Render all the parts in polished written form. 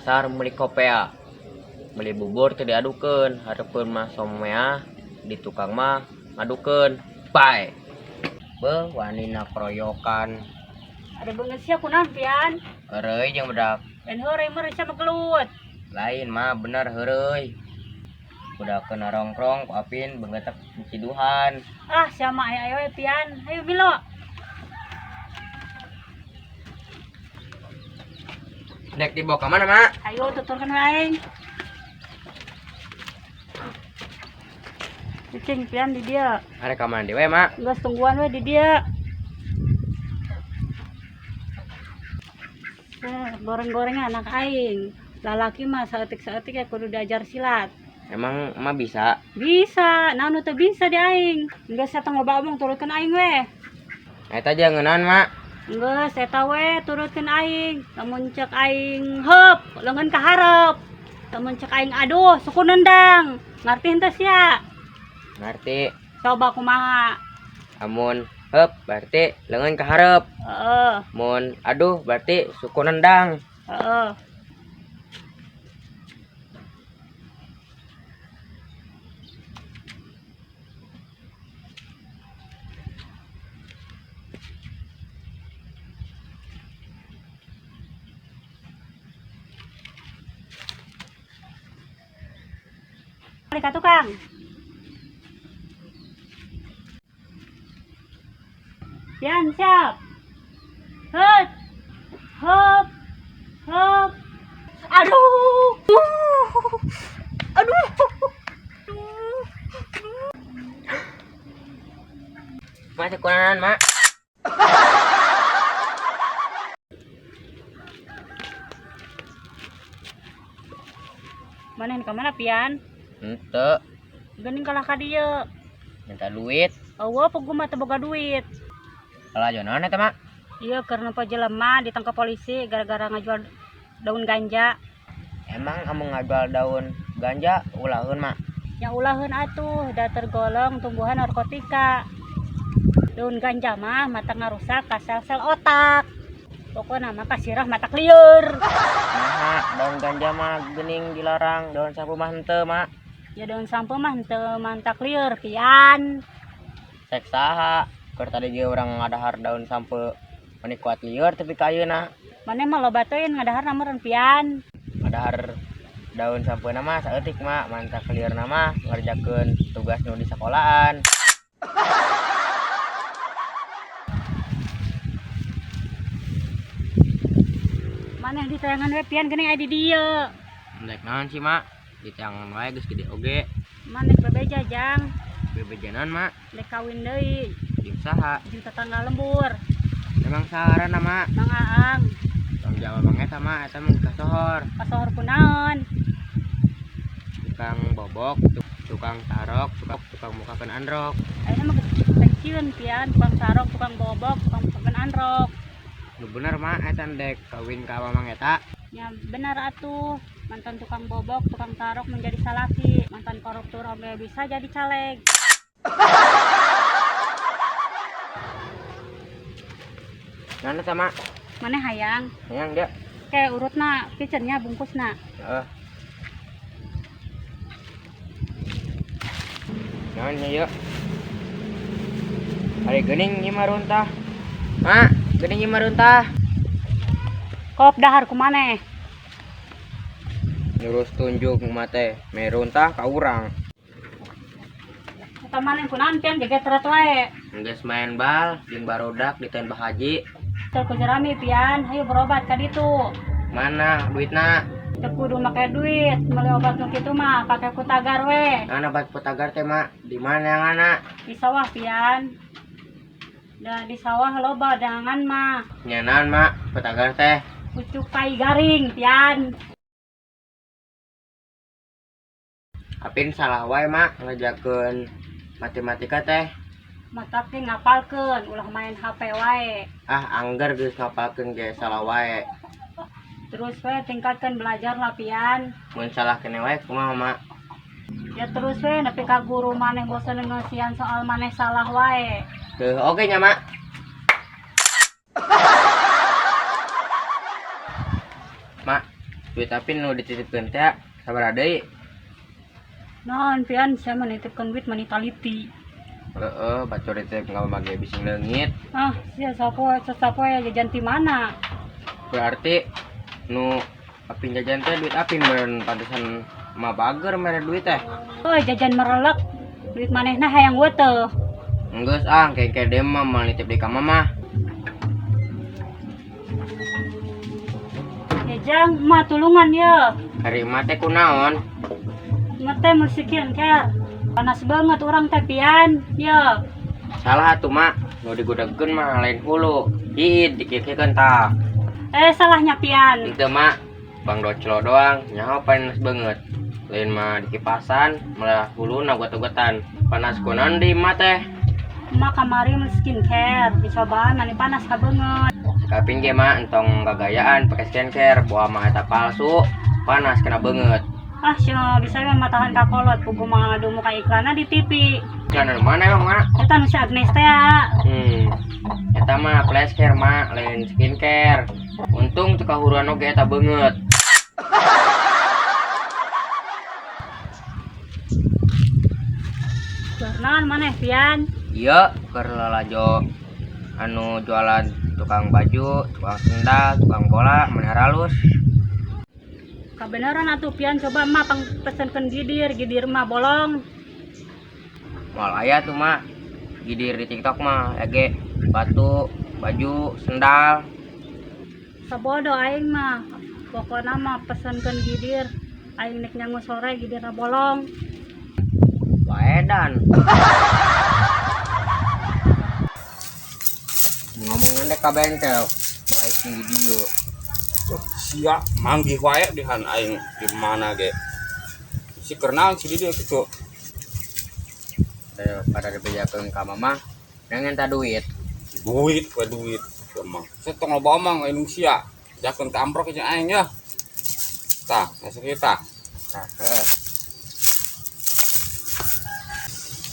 Pasar meuli kopea. Meuli bubur teu diadukeun, hareupeun mah somea, di tukang mah ngadukeun. Bae. Beuh wanina keroyokan. Ada beungeut sia kunaon pian? Heureuy jeung budak. Dan heureuy mah sia gelut. Lain mah bener heureuy. Budak kena rongkrong ku Apin beungeut ciduhan. Ah sia mah aya we pian. Hayu Milo. Dek dibawa ka mana, Mak? Ayo tuturkeun we aing. Cicing pian di dia. Arek ka mana deui we, Mak? Geus tungguan we di dia. Goreng-gorengan anak aing. Lalaki mah saeutik-saeutik ya kudu diajar silat. Emang emak bisa? Bisa, naon nu teu bisa di aing. Geus eta loba omong turutkeun aing we. Eta aja ngeunahan, Mak. Geus eta we turutkeun aing. Lamun cek aing heup, leungeun ka hareup. Lamun cek aing aduh, suku nendang. Ngarti henteu sia? Ngarti. Coba kumaha? Amun heup berarti leungeun ka hareup. Heeh. Mun aduh berarti suku nendang. Heeh. Balik ka tukang. Pian siap. Hut. Hop. Hop. Aduh. Aduh. Mak sekunanan, Mak. Mana ka mana pian? Henteu. Geuning kalah ka dieu. Minta duit. Eueuh puguh mah teu boga duit. Kalah naon eta, Mak? Iya, karena nempo jelema ditangkap polisi gara-gara ngajual daun ganja. Emang kamu ngajual daun ganja ulaheun, Mak? Ya ulaheun atuh, da tergolong tumbuhan narkotika. Daun ganja mah mata ngarusak ka sel-sel otak. Pokokna mah kasirah mata lieur. Nah, daun ganja mah geuning dilarang, daun sapu mah henteu, Mak. Ya daun sampo mah henteu mantak lieur pian. Cek saha? Keur tadi ge urang ngadahar daun sampo meni kuat lieur tapi ka ayeuna. Maneh mah loba teuing ngadahar meureun pian. Ngadahar daun sampeuna mah saeutik, Mak, mantak lieurna mah ngerjakeun tugas nu di sekolahan. Maneh ditayangan we pian geuning aya di dieu. Rek naon sih, Mak? Ditayangan wae geus gede oge. Maneh bebeja jang. Bebejanan, Mak. Rek kawin deui. Jeung saha? Jeung tetangga lembur. Emang saharana, Mak? Mang Aang. Tong jawab Mang eta, Mak, eta mah kasohor. Kasohor kunaon? Tukang bobok, tukang tarok, tukang mukakeun androk. Ayeuna mah geus pensiun pian, tukang tarok, tukang bobok, tukang mukakeun androk. Nu bener, Mak, eta ndek kawin ka Mamang eta. Ya bener atuh, mantan tukang bobok, tukang tarok menjadi salaki, mantan koruptor oge bisa jadi caleg. Mana sama? Maneh hayang? Hayang dia. Kayak urutna, picennya bungkusna. Heeh. Naon nya yeuh? Ari geuning ieu mah runtah. Mak, geuning ieu mah runtah. Kop dahar ku maneh. Nyurus tunjuk mah teh, me runtah ka urang. Eta maneh kunaon pian gegetret wae. Geus main bal jeung barudak di Bah Haji. Teu ku jerami pian, hayu berobat ka ditu. Mana duitna? Teu kudu make duit, meuli obat nu kitu mah pake putagar we. Mana obat putagar teh, Mak? Di mana yang ana? Di sawah pian. Da di sawah loba dangan mah. Nya naon, Mak? Putagar teh. Pucuk tai garing pian. Apin salah wae, Mak, ngajakeun matematika teh. Matak ge ngapalkeun, ulah main HP wae. Ah, angger geus ngapalkeun ge salah wae. Terus we tingkatkan belajar lah pian. Mun salah kene wae kumaha, Mak? Ya terus we nepi ka guru maneh bosen ngeusian soal maneh salah wae. Teu oge nya, Mak. Mak, Duit Apin nu dititipkeun teh sabaraha deui? Naon pian sia mah nitipkeun duit mani taliti. Heeh, batur dititip ka mama ge bising leungit. Ah, sia sapoe sapoe jajan ti mana? Berarti nu Apin jajan teh duit Apin meureun, pantesan mah bager mere duit teh. Oh, jajan merelek. Duit manehna hayang weteh. Enggeus ah, engke deui mah moal nitip deui ka mama. Ya jang, emak tulungan ya. Hari emak teh kunaon? Emak teh meuli skincare. Panas banget orang teh pian, ya. Salah atuh mak, nu digudegeun mah lain hulu. Hiit dikikikeun tah. Salahnya pian. Henteu mak, Bang Doclo doang, nyaho panas banget. Lain mah dikipasan, malah huluna uget-ugetan. Panas kunaon di emak teh? Emak kamari meuli skincare, dicobaan mani panas ka beungeut. Sakaping ge mak entong gagayaan pakai skincare, boa mah eta palsu, panas kena beungeut. Ah, sia bisa we mah tahan ka kolot, puguh mah ngadu muka iklanna di TV. Iklan anu mana emang mak? Eta nu si Agnes teh ya. Eta mah flash care mak, lain skincare. Untung teu kahuruan oge eta beungeut. Naon maneh pian? Iya, keur lalajo anu jualan tukang baju, tukang sendal, tukang bola, maneh halus. Kabeneran atuh pian coba emak pang pesenkeun gidir, gidir mah bolong. Moal aya tuh mak. Gidir di TikTok mah ege batu, baju, sendal. Sabodo aing mah. Pokona mah pesenkeun gidir. Aing nek nyangu sore gidirna bolong. Waedan. Ngomongin deh ka bengkel, mulai tinggi dia. Oh, sia manggih wae dihan aing di mana ge. Si kenal si dia gitu. Daripada dibejakeun ka mama, nang eta duit. Duit we duit emang. Saya tong loba omong aing sia. Jakeun ka amprok jeung aing ya. Tah, masuk kita. Tah, heeh.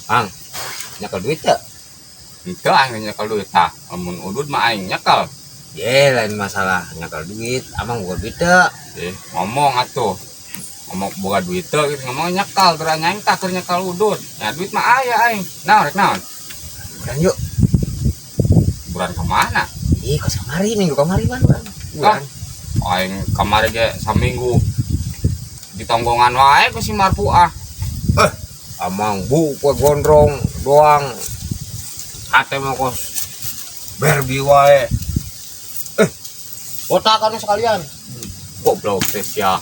Ang, nyekel duit teu? Henteu aing nyekel duit tah. Lamun udud mah aing nyekel. Ye, lain masalah nyekel duit, amang boga duit teu? Ngomong atuh. Ngomong boga duit teu gitu, ngomong nyekel terus aing tah keur nyekel udud. Ya duit mah aya aing. Naon rek naon? Buran yuk. Buran ka mana? Ih, kos kamari, minggu kamari man urang. Buran. Ah, aing kamari ge saminggu di tonggongan wae ku si Marfuah. Amang bu kue gondrong doang. Ate mah kos Barbie wae. Otak anu sekalian. Goblok teh sia.